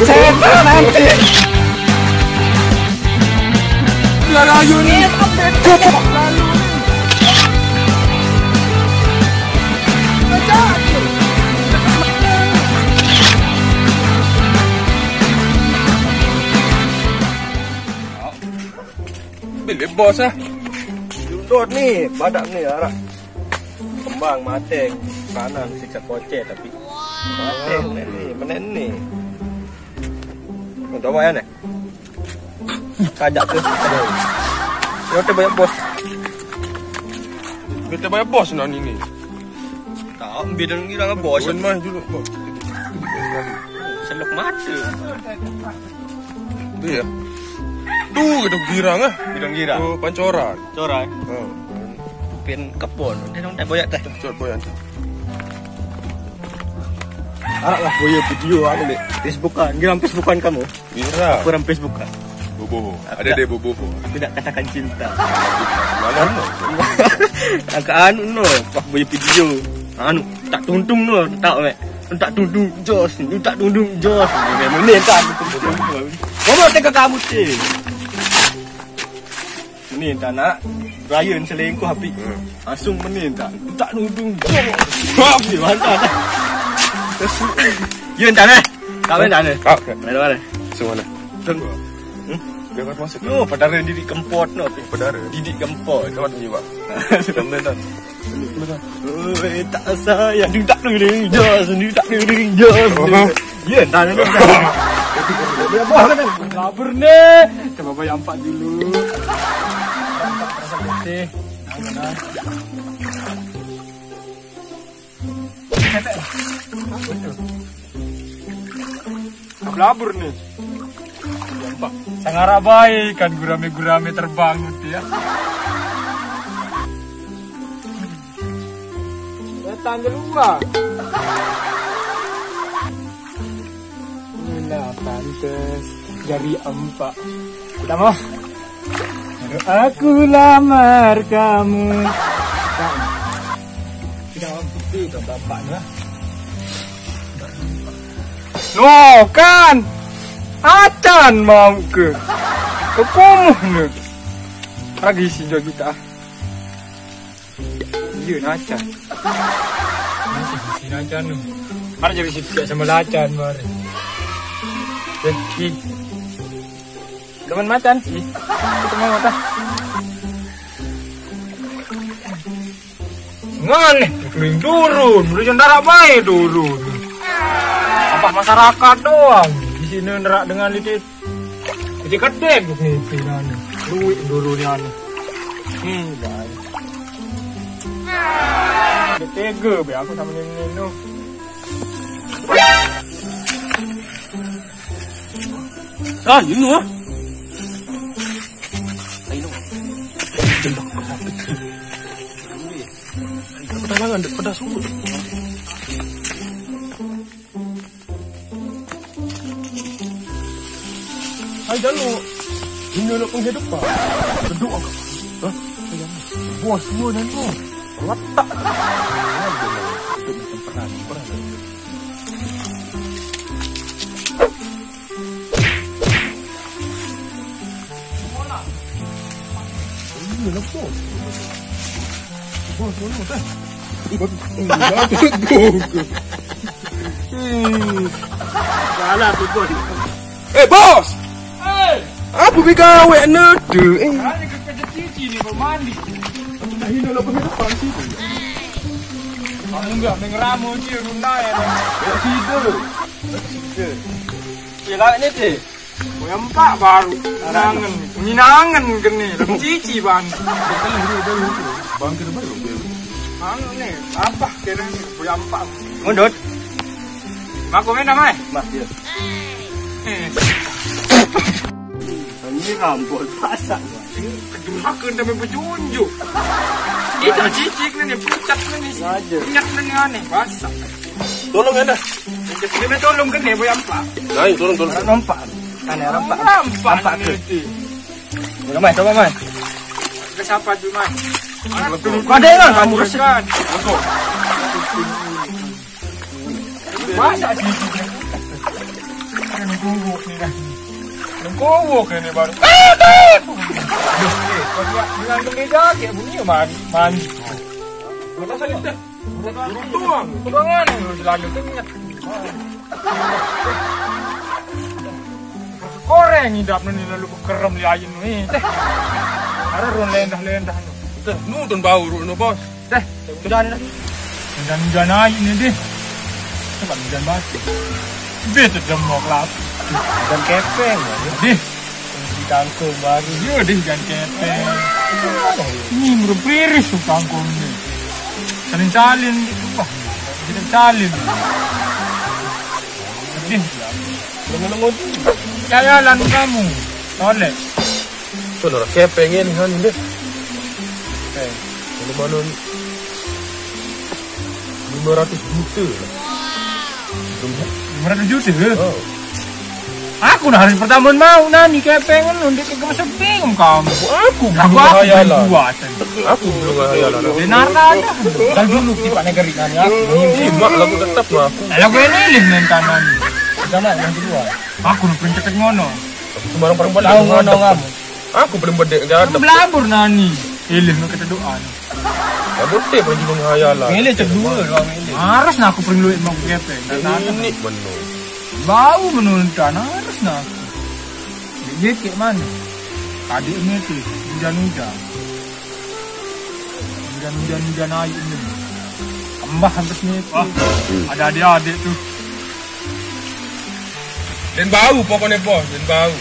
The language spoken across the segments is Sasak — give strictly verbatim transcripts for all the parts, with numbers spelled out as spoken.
Setan nanti. Biar ayo nih. Bilik bos ah. Judot nih, badak nih, arak. Kembang mateng, kanan siksa kocek tapi. Mateng nih, menen nih. Coba ya nih. Kajak tuh. Yo, coba ya, bos. Kita banyak bos nan ini. Tahu, bidang gila bos. Bukan main dulu, bos. Selok mata. Itu ya. Tuh, itu girang ah. Bidang girang. Oh, pancoran. Coran. Oh. Pin kebon. Dia dong tak boyak teh. Cocok boyan. Arak lah boya video anu deh. Facebookan, girang Facebookan kamu. Girang. Kurang Facebookan. Bobo. Ada deh bobo. Aku tidak katakan cinta. Mana no? Angka anu no, pas boya video. Anu, tak tuntung no, tak wek. Tak tuntung jos, tak tuntung jos. Ini tak. Ngomong ke kamu sih. Ini tak nak. Ryan selingkuh api. Hmm. Langsung menit tak. Tak nudung. Bam. Dia mantap. Ya entah dah. Kau entah dah. Kau. Mana mana? Semua dah. Tunggu. Hmm? Dia kat masuk. No, padahal didik kempot no. Padahal. Didik kempot. Kau tu juga. Sampai dah. Oi, tak sayang. Dia tak nudung jos. Dia tak nudung jos. Ya, entah dah. Dia buah kan. Lapar ni. Coba bayar empat dulu. Oke. Kabur nih. Nampak. Sangara baik kan gurame-gurame terbang gitu ya. Datang keluar. Inilah pantes jari empat. Kita mau. Aku lamar kamu. Tidak bukti ke bapaknya. No kan. Acan mau ke. Ke kumuh ne. Lagi si kita. Iya, nacan. Masih si nacan tu. Mana jadi si tiap sama lacan mari. Jadi. Demen macan sih. Kita mau mata. Ngane, keliling turun, beli jendara bae turun. Sampah masyarakat doang. Di sini nerak dengan itu. Jadi kedek nih pinane. Luwik dulu ni anu. Hmm, baik. Dia tega be aku sama ni ni tu. Ah, you know ah. Ayo. Jembak. Pedas sangat, pedas sangat. Hai, Jalo. Ini lo penghidupan. Kedua. Hah? Bos, lu dan lu. Letak. Itu macam perang, perang. Ini lah, bos. Bos, bos, bos. Bos, bos. Hmm. Salah tu, bos. Eh, bos. Eh. Apa pergi gawe nada? Eh. Ada ke kerja cici ni, bos mandi. Dah hina lah, bos, depan situ. Kamu enggak mengerama je, rundai. Ya, situ. Situ. Ya, lah, ni, teh. Boya empat baru. Nangen. Minangen kene. Cici ban. Bangkit baru. Anu ni, apa kira ni? Boya empat. Mundut. Mako main damai. Mas dia. Eh. Ini rambut pasak. Kedurakan tapi berjunjuk. Kita cicik ni, pucat ni. Ingat ni aneh, pasak. Tolong ya dah. Dia tolong kene boya empat. Ayo tolong tolong. Orang nampak. Aneh nampak. Nampak ke? Udah mai, coba mai. Ke siapa tu mai? Kau ada kan kamu resep? Masa sih? Nunggu ini dah. Nunggu ini baru. Ah, ah! Aduh, eh, kau dia bilang ke meja, kayak bunyi mandi, mandi. Kau tak sakit dah. Turun doang. Kau doang mana lu jalan tu ingat. Koreng idap ni lalu bekerem li ayin ni. Ada run lendah-lendah ni. Teh, nu tun bau run no, Bos. Teh, udah ni dah. Udah, udah naik ni deh. Coba udah batu. Dia tu jemok lah. Dan kepeng ya. Deh. Di kangkung baru. Yo deh, dan kepeng. Ini merupiris tu kangkung ni. Salin-salin gitu bah. Kita salin. Deh. Lengo-lengo tu. Jalan kamu. Tolek. Tu nak kepeng ni han deh. Eh, mana-mana ni. Lima ratus juta lah. Lima ratus juta ke? Oh. Aku nah hari pertama mau nani kepeng ni, ndeq ke sepi kamu. Aku aku belum aku hayalan. Aku belum hayalan. Benar ada. Dah dulu di Pak Negeri nani aku. Ih, mak lagu tetap mah aku. Lagu ini lih main kanan. Jangan yang kedua. Aku nak pencet ngono. Sembarang perempuan tahu ngono kamu. Aku paling bedek enggak ada. Belabur nani. Ilih mau kita doa ni. Ya betul paling cuma hayalan. Mele cek dua doang mele. Harus nah aku paling luwih mau kepeng. Ini bener. Bau menurun tanah harus nah. Dia kayak mana? Tadi ini tuh hujan-hujan. Hujan-hujan hujan air ini. Kembah habis ni. Wah, ada adik-adik tuh. Dan bau pokoknya, Bos, dan bau.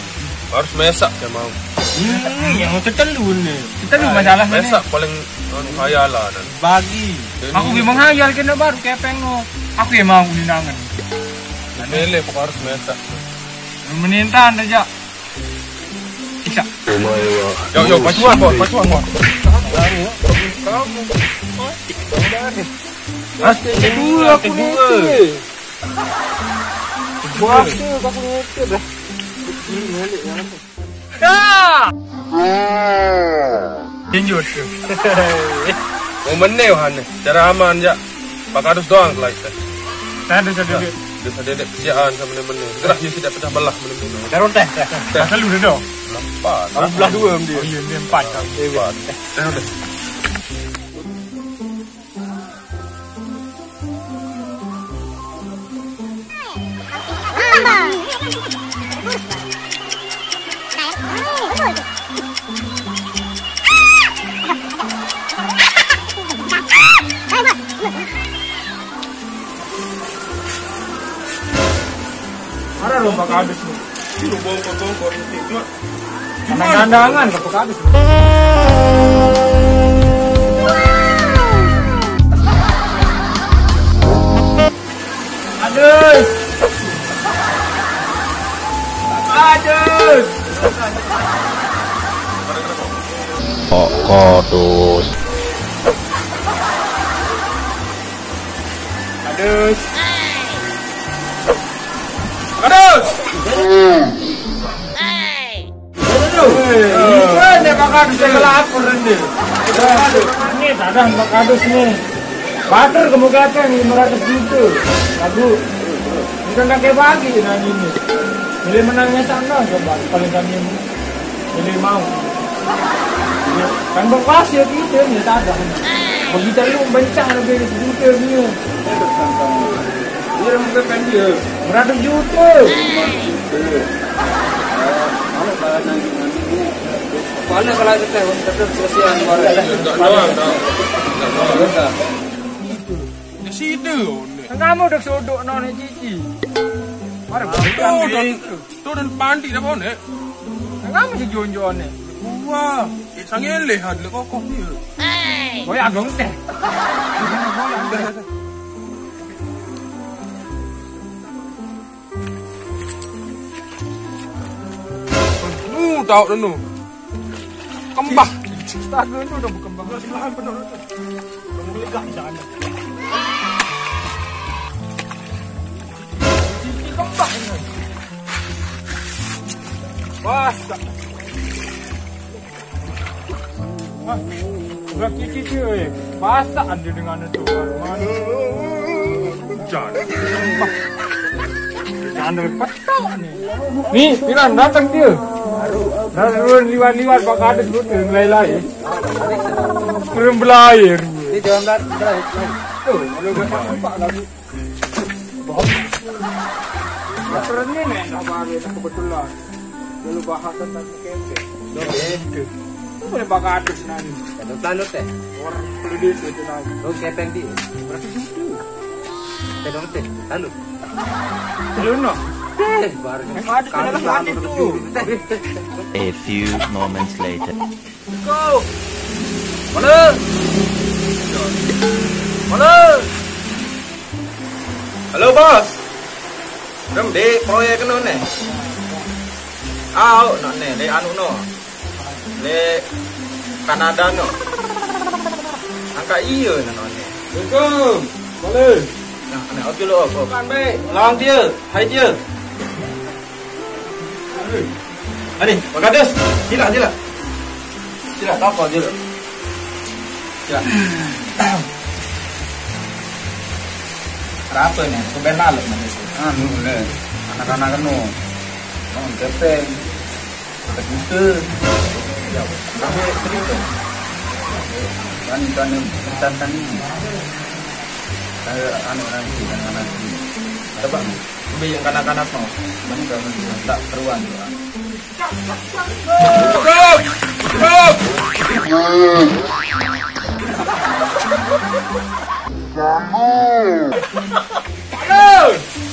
Harus mesak saya mau. Hmm, yang cetelu ni. Cetelu masalah ni. Mesak paling anu hayalan. Bagi. Aku memang hayal kena baru kepeng no. Aku yang mau undangan. Pilih pokok harus mesak. Menintan aja. Bisa. Yo, yo, pacuan, Bos, pacuan, Bos. Pasti kedua aku ni. Puasa aku ngetir dah. Dah. Lanjut tu. Mau meneh han. Cara aman je. Pak Kadus doang kelai teh. Teh ada sadedek. Ada sadedek kesiaan sama meneh. Gerah dia tidak pecah belah meneh. Taruh teh. Teh. Pasal lu dah. Empat. Kamu belah dua dia. Oh iya, dia empat. Empat. Taruh teh. Mana lomba kadus nih? Ini lomba bongkor-bongkor ini, Mak. Kandangan, tepuk habis. Adus. Adus. Kok kodus. Adus. Adus. Aduh. Ini kan dia Pak Kadus yang lapor ini. Ini dadah Pak Kadus nih. Batur kamu kata lima ratus juta. Lagu. Ini kan kakek bagi nanya ini. Boleh menangnya sana coba paling kami ini. Boleh mau. Kan bekas ya kita nih dadah. Begitu lu bencang lebih dari sejuta nih. Dia orang bukan dia. Seratus juta. Lima ratus juta. Kalau bahas nanti nanti ini. Mana kalau kita tetap selesai anu barang. Doang, doang. Ya sida. Kamu udah sodok none cici. Mari tuh dan tuh dan pandi dah bonek. Kamu sih jonjone. Wah, sangele had le kokoh dia. Boy agong teh. Nu tau nu. Kembah. Astaga, itu udah berkembang. Udah sebelahan penuh itu. Udah mulai gak di sana. Kembah ini. Wah, Hah? Udah kiki sih, eh. Basah dia dengan itu. Hujan. Jangan dari petang. Ni, Piran datang dia. Dah turun liwat-liwat bak atas betul, mulai lain. Turun belair. Ini jalan belakang, belakang. Tuh, kalau nggak nampak lagi. Bohong. Keren ni, dah baru, dah kebetulan. Dulu bahas tentang kempe. Dah beda. Tu boleh bak atas nani. Kalau selalu teh. Orang perlu dia tu nani. Oh, kepeng dia. Berarti situ. Teh dong teh, lalu. Lalu no. Eh, baru. Yang ada dalam hati tu. A few moments later. Go. Mana? Mana? Halo, Bos. Dem, dek proyek no ne. Au, no ne, dek anu no. Dek Kanada no. Angka iya no ne. Assalamualaikum. Boleh. Nah, ne, oke lo, oke. Bukan, be. Lawan dia, hai dia. Ani, Pak Kades, sila, sila. Sila, apa sila? Sila. Ada apa ni? Kau benar lah, Mas. Anu, le. Anak-anak anu. Oh, kepeng. Betul. Ya, sampai cerita. Kan, kan, tentang ini. Saya anu, nanti, anak-anak ini. Coba. Ambil yang kanak-kanak no. Cuman kalau tak keruan juga. Cukup! Cukup!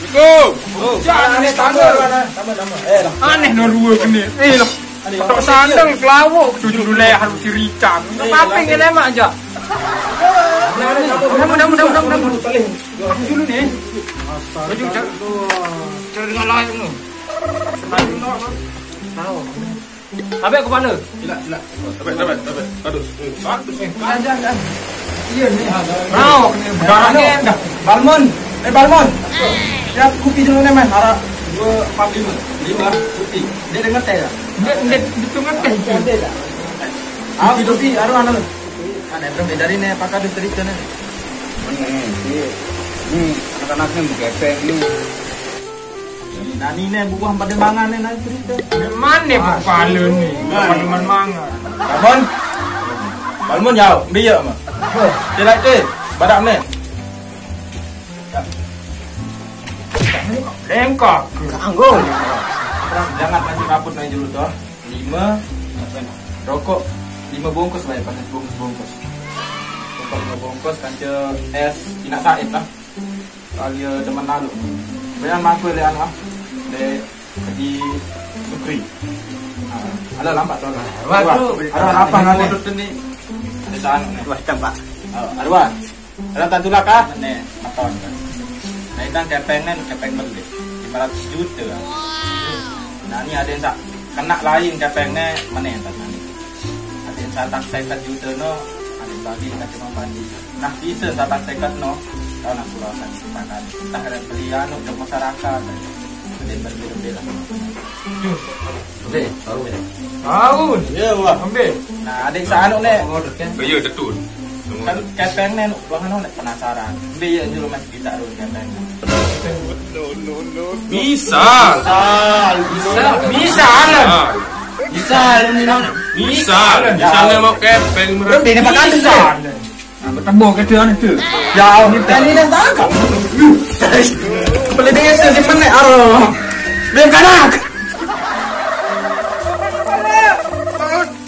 Cukup! Oh, jangan aneh tambah. Tambah, tambah. Eh, lah. Aneh no dua kena. Eh, lah. Aneh. Tok sandang kelawuk cucu dulu harus cerita. Apa yang kena mak aja? Namun, namun, namun, namun, namun. Paling. Aku dulu ni. Baju cak. Cara dengan lain tu. Sampai kepala. Sila, sila. Sampai, sampai, sampai. Aduh. Aduh. Iya ni. Tahu. Darahnya dah. Balmon. Eh, Balmon. Ya, kopi dulu ni, man. Harap dua empat lima. Lima kopi. Dia dengar teh tak? Dia, dia, dia dengar teh. Dia dah. Kopi, kopi. Aduh, anu. Kan Efrem dari ni, pakar dia cerita ni. Ni, ni, ni, anak-anak ni berkepeng ni. Nani ni buah pada mangan ni, nani cerita. Mana kepala ni? Pada mangan. Balmon. Balmon jauh, biar mah. Dia lagi, badak ni. Lengkap. Kanggo. Jangan masih kaput naik dulu tu. Lima, rokok lima bungkus lah, panas bungkus-bungkus. Rokok lima bungkus, kanca es, Inak Said lah. Kali ya teman lalu. Bayang aku le anu ah. Le Haji Sukri. Ah, ada lambat tu. Waduh, ada apa ngalih? Ada saan. Wah, tambah. Ah, ada. Dalam tantu lah kah? Ni, maton. Nah, itu kepeng ni, kepeng beli. Lima ratus juta lah. Nah, ni ada yang tak kena lain kepeng ni, mana yang tak ni? Ada yang satang seket juta no, ada bagi tak cuma bagi. Nah, bisa satang seket no, kau nak pulangkan kesempatan. Entah ada beli anu ke masyarakat, ada beli lebih lah. Ambil, tahu ya. Tahu. Ya, wah. Ambil. Nah, adik saanu ni. Ya, betul. Kan kepeng ni, wah, anu ni penasaran. Ambil ya dulu, Mas, kita dulu kepeng. Misal. Misal. Misal. Misal ni, Nang. Misal. Misal ni mau kepeng. Ambil ni pakai misal. Nah, bertemu ke tu, anu tu. Ya, ni tadi dah tangkap. Boleh dengar sih, simpan ni. Aduh. Dia kanak.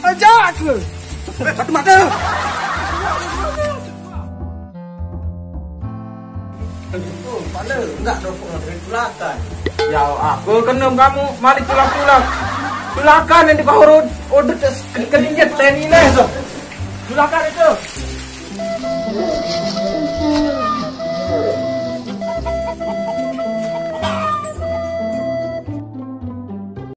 Ajak ke? Satu mata. Oh, pala, enggak dopok nak dari tulakan. Ya, aku kena kamu mari tulak-tulak. Tulakan yang dikau urut, urut keliat tadi ni. Tulakan itu.